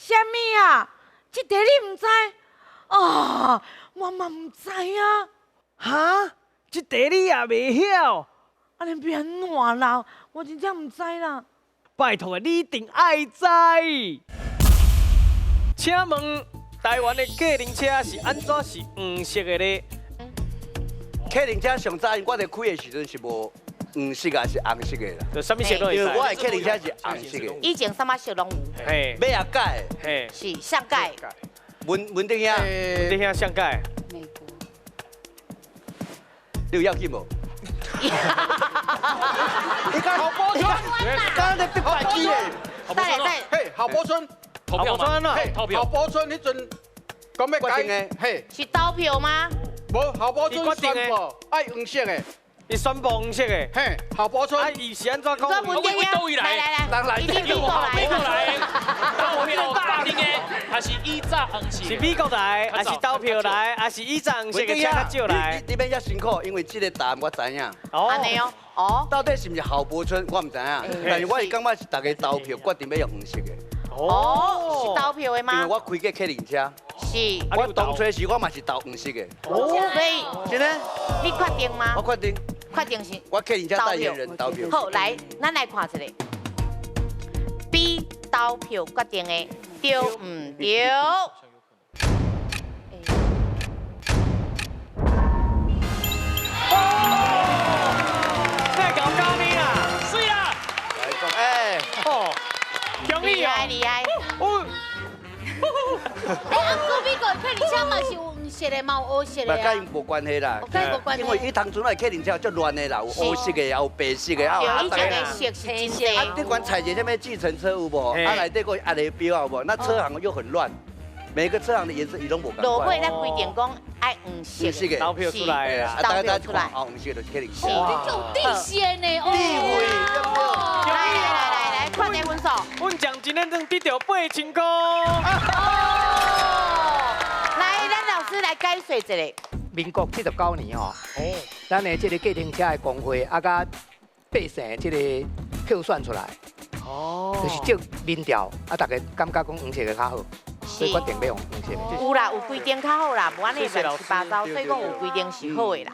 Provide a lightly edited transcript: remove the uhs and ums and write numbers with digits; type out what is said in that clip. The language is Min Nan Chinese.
啥物啊？這題你毋知？啊，我嘛毋知啊。哈？這題你也袂曉？按呢欲按怎啦？我真正毋知啦。拜託啊，你一定愛知。請問台灣的計程車是按怎是黃色的咧？客人車上早我佇開的時陣是無黃色還是紅色的啦。就啥物色攏會因為我的使。客人車是紅色的。以前啥物色攏有。尾仔改。是上蓋。文文定兄。文定兄上改。美國。你有要緊無？你講郝柏村，剛剛在白機咧。等下嘿，郝柏村。投票嗎？嘿，郝柏村彼陣講欲改，嘿，是投票嗎？無，郝柏村宣布愛黃色的。伊宣布黃色的。嘿，郝柏村。啊，伊是按怎講？我佗位來？來來來，來美國來，投票決定的，還是以早黃色？是美國來，還是投票來，還是以早黃色的車較少來？你免遐辛苦，因為這個答案我知影。哦。按呢哦。哦。到底是毋是郝柏村，我毋知影。但是我是感覺是大家投票決定欲用黃色的。哦，是投票的嗎？因為我開過客運車。是。我當初時我嘛是投黃色的。哦。所以。真的？你確定嗎？我確定。確定是。我客運車代言人投票。好，來，咱來看一下。B 投票決定的對毋對？太搞咖喱啦！水啦！來講，哎，哦，厲害厲害！哦。哎，啊，毋過美國的客運車嘛是有黃色的，嘛有烏色的啊。佮𪜶無關係啦，佮𪜶無關係。因為伊當陣的客運車足亂的啦，有烏色的，也有白色的，啊，對，以前的色是真濟。啊，你管踩一個啥物計程車有無？啊，內底閣壓個標有無？那車行又很亂，每個車行的顏色伊攏無仝款。落尾咱規定講愛黃色的，投票出來的，啊，大家出來，黃色就是客運車。你有底線的哦。智慧，來來來來來，看下分數。阮將真正得著8000塊。來，咱老師來解說一下。民國79年吼，咱的這個計程車的公會啊，佮百姓的這個票選出來，哦，就是照民調啊，大家感覺講黃色的較好，所以決定欲用黃色的。有啦，有規定較好啦，無按呢亂七八糟，所以講有規定是好的啦。